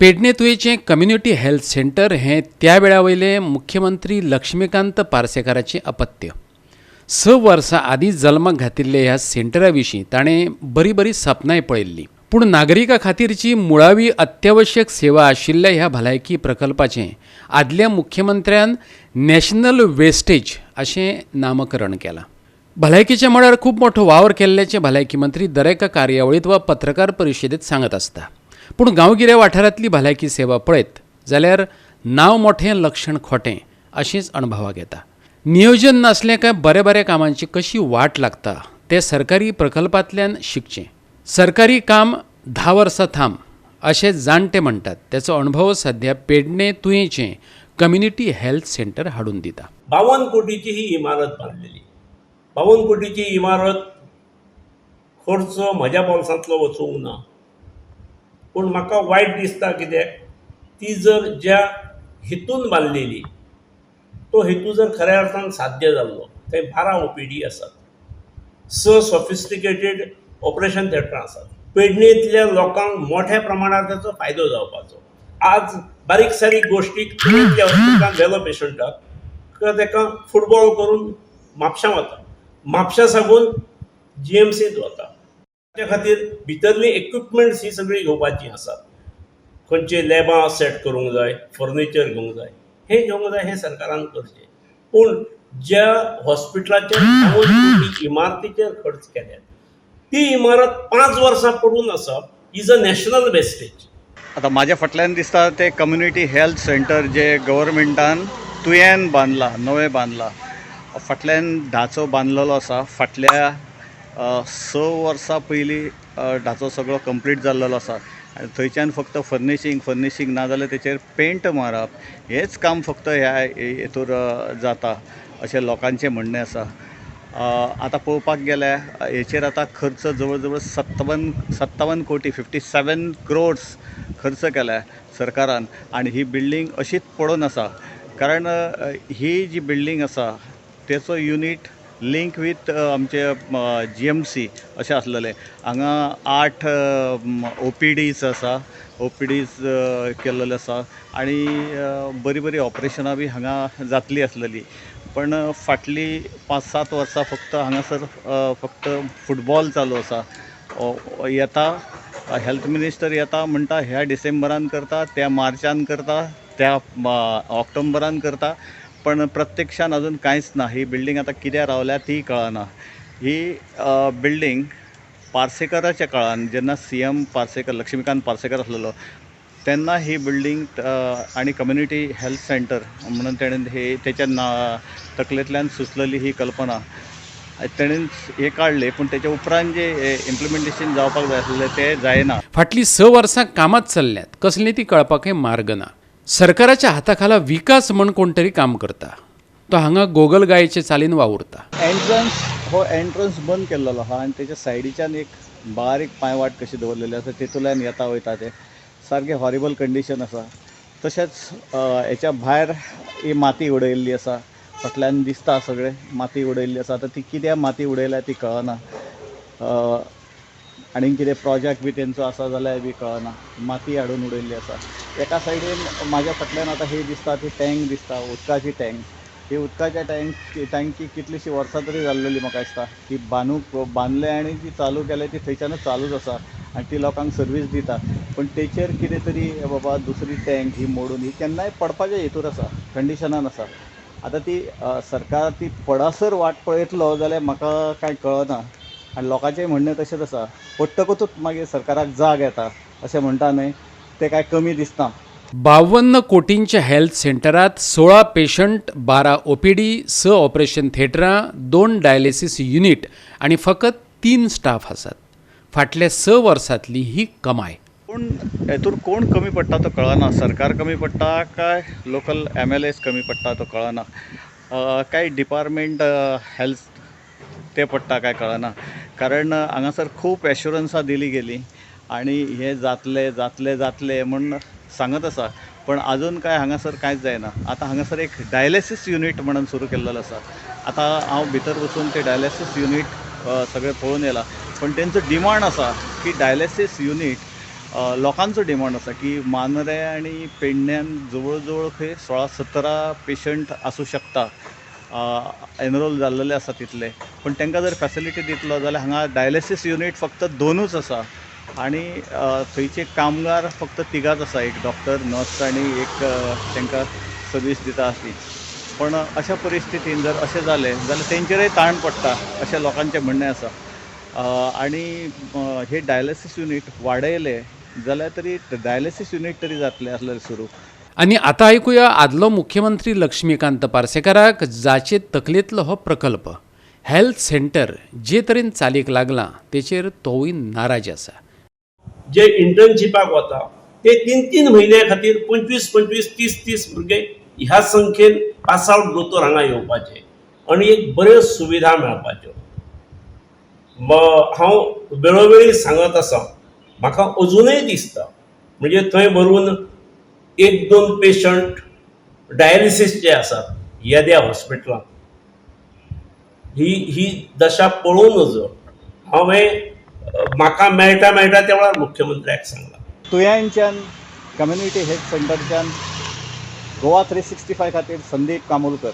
Pedne तुयेचें community health centre हें त्या वेळा वयले मुख्यमंत्री लक्ष्मीकांत पार्सेकाराचें अपत्य. 6 वर्सां आदीं जल्माक घातिल्ले ह्या सेंटरा विशीं ताणें बरी बरी सपनांय पळयल्लीं. पूण नागरिकां खातीरची मुळावी अत्यावश्यक सेवा आशिल्ल्या ह्या भलायकी प्रकल्पाचें आदल्या मुख्यमंत्र्यान नॅशनल वेस्टेज अशें नामकरण केलां. भलायकीच्या मळार खूब मोठो वावर केल्ल्याचें भलायकी मंत्री दरेका कार्यावळींत वा पत्रकार परिशदेंत सांगत आसता. पूण गांवगिऱ्या वाठारांतली भलायकी सेवा पळयत जाल्यार नांव मोठें लक्षण खोटें अशेंच अणभवाक येता. नियोजन नासलें काय बऱ्या बऱ्या कामांची कशी वाट लागता तें सरकारी प्रकल्पांतल्यान शिकचें. सरकारी काम 10 वर्सां थांब अशें जाणटे म्हणटात. तेचो अणभव सध्या पेडणे तुयेंचें कम्युनिटी हेल्थ सेंटर हाडून दिता. 52 कोटीची ही इमारत बांदलेली. 52 कोटीची इमारत खर्च म्हज्या बोल्सांतलो वचूंक ना, पूण म्हाका वायट दिसता कित्याक ती जर ज्या हेतून बांदलेली तो हेतू जर खऱ्या अर्थान साध्य जाल्लो. थंय 12 OPD आसात, 6 सॉफिस्टिकेटेड ऑपरेशन थेटरां आसात. पेडणेंतल्या लोकांक मोठ्या प्रमाणात ताचो फायदो जावपाचो. आज बारीक सारीक गोश्टीक तुयेंतल्या हॉस्पिटलांत व्हेलो पेशंटाक ताका फुटबॉल करून म्हापशां वता, म्हापशां साकून GMCंत वता. त्या खातीर भितरली इक्विपमेंट्स ही सगळीं घेवपाची आसात. खंयचे लॅबां सेट करूंक जाय, फर्निचर घेवंक जाय, हें घेवंक जाय, हें सरकारान करचें. पूण ज्या हॉस्पिटलाचेर 52 कोटी इमारतीचेर खर्च केल्यात ती इमारत 5 वर्सां पडून आसा is a national wastage. आतां म्हाज्या फाटल्यान दिसता तें कम्युनिटी हेल्थ सेंटर जे गव्हर्मेंटान तुयेन बांदलां, नवें बांदलां. फाटल्यान ढाचो बांदलेलो आसा. फाटल्या 6 वर्सां पयलीं ढाचो सगळो कंप्लीट जाल्लेलो आसा आनी थंयच्यान फक्त फर्निशींग ना जाल्यार तेचेर पेंट मारप हेंच काम फक्त ह्या हेतूर जाता अशें लोकांचें म्हणणें आसा. आतां पळोवपाक गेल्यार हेचेर आतां खर्च जवळ जवळ 57 कोटी 57 क्रोर्स खर्च केल्या सरकारान आनी ही बिल्डींग अशीच पडून आसा. कारण ही जी बिल्डींग आसा तेचो युनीट लिंक वीथ आमचे GMC अशें आसलेलें. हांगा 8 OPDs आसा, OPDs केल्लेले आसा आनी बरीं बरीं ऑपरेशनां बी हांगा जातली आसलेली. पण फाटलीं 5-7 वर्सां फक्त हांगासर फक्त फुटबॉल चालू आसा. येता हेल्थ मिनिस्टर येता म्हणटा ह्या डिसेंबरान करता, त्या मार्चान करता, त्या ऑक्टोबरान करता, पण प्रत्यक्षान अजून कांयच ना. ही बिल्डींग आतां कित्याक रावल्या ती कळना. ही बिल्डींग पार्सेकराच्या काळान जेन्ना CM Parsekar, Laxmikant Parsekar आसलेलो तेन्ना ही बिल्डींग आनी कम्युनिटी हेल्थ सेंटर म्हणून तेणें हे तेच्या ना तकलेंतल्यान सुचलेली ही कल्पना तेणें हें काडलें. पूण तेच्या उपरांत जे इम्प्लिमेंटेशन जावपाक जाय आसलें तें जायना. फाटलीं 6 वर्सां कामांच चल्ल्यांत, कसलीं ती कळपाकय मार्ग ना. सरकाराच्या हाताखाला विकास म्हण कोण तरी काम करता, तो हांगा गोगलगायेचे चालीन वावुरता. एंट्रन्स हो एंट्रन्स बंद केल्लो आहा आनी तेच्या सायडीच्यान एक बारीक पांयवाट कशी दवरलेली आसा, तेतूंतल्यान येता वयता. ते सारकें हॉरिबल कंडिशन आसा. तशेंच हेच्या भायर ही माती उडयल्ली आसा, फाटल्यान दिसता सगळें माती उडयल्ली आसा. आतां ती कित्याक माती उडयल्या ती कळना. आनी कितें प्रोजेक्ट बी तेंचो आसा जाल्यार बी कळना. माती हाडून उडयल्ली आसा एका सायडीन. म्हाज्या फाटल्यान आतां ही दिसता ती टँक दिसता, उदकाची टँक. ही उदकाच्या टँकी कितलीशीं वर्सां तरी जाल्लेली म्हाका दिसता. ती बांदूंक बांदले आनी ती चालू केले, ती थंयच्यानूच चालूच आसा आनी ती लोकांक सर्वीस दिता. पूण तेचेर कितें तरी बाबा दुसरी टँक ही मोडून ही केन्नाय पडपाच्या हेतूर आसा, कंडिशनान आसा. आतां ती सरकार ती पडासर वाट पळयतलो जाल्यार म्हाका कांय कळना. आनी लोकांचें म्हणणें तशेंच आसा, पडटकूच मागीर सरकाराक जाग येता अशें म्हणटा न्हय, तें कांय कमी दिसना. 52 कोटींच्या हेल्थ सेंटरात 16 पेशंट, 12 OPD, 6 operation थेटरां, 2 dialysis unit आनी फकत 3 स्टाफ आसात. फाटल्या 6 वर्सांतली ही कमाय. पूण हेतूर कोण कमी पडटा तो कळना. सरकार कमी पडटा काय लोकल MLAs कमी पडटा तो कळना, काय डिपार्टमेंट हेल्थ ते पडटा काय कळना. कारण हांगासर खूब एश्युरन्सां दिली गेली आनी हें जातलें जातलें जातलें म्हूण सांगत आसा, पण अजून काय हांगासर कांयच जायना. आतां हांगासर एक डायलिसीस युनीट म्हणून सुरू केल्लेलो आसा. आतां हांव भितर वचून ते डायलिसीस युनीट सगळें पळोवन येयला, पण तेंचो डिमांड आसा की डायलिसीस युनीट लोकांचो डिमांड आसा की मांद्रें आनी पेडण्यान जवळ जवळ खंय 16-17 पेशंट आसूं शकता, एनरोल जाल्लेले आसा तितले. पूण तांकां जर फॅसिलिटी दितलो जाल्यार हांगा डायलिसीस युनीट फक्त दोनूच आसा आनी थंयचे कामगार फक्त तिगांच आसा, एक डॉक्टर, नर्स आनी एक तांकां सर्वीस दिता ती. पण अशा परिस्थितीन जर अशें जालें जाल्यार तेंचेरय ताण पडटा अशें लोकांचें म्हणणें आसा. आनी हे डायलिसीस युनीट वाडयले जाल्यार तरी डायलिसीस युनीट तरी जातलें आसलें सुरू. आनी आतां आयकुया आदलो मुख्यमंत्री लक्ष्मीकांत पार्सेकाराक, जाचे तकलेंतलो हो प्रकल्प हेल्थ सेंटर जे तरेन चालीक लागला तेचेर तोवूय नाराज आसा. जे इंटर्नशिपाक वता ते 3-3 म्हयन्या खातीर 25-25 30-30 भुरगे ह्या संख्येन पास आवट दोतोर हांगा येवपाचे आनी एक बऱ्यो सुविधा मेळपाच्यो. हांव वेळोवेळी सांगत आसा, म्हाका अजुनूय दिसता म्हणजे थंय व्हरून 1-2 पेशंट डायलिसीसचे आसात येद्या हॉस्पिटलांत. ही ही दशा पळोवं नजो. हांवें म्हाका मेळटा मेळटा त्या वेळार मुख्यमंत्र्याक सांगलां. तुयांच्यान कम्युनिटी हेल्थ सेंटरच्यान गोवा 365 खातीर संदीप कामोलकर.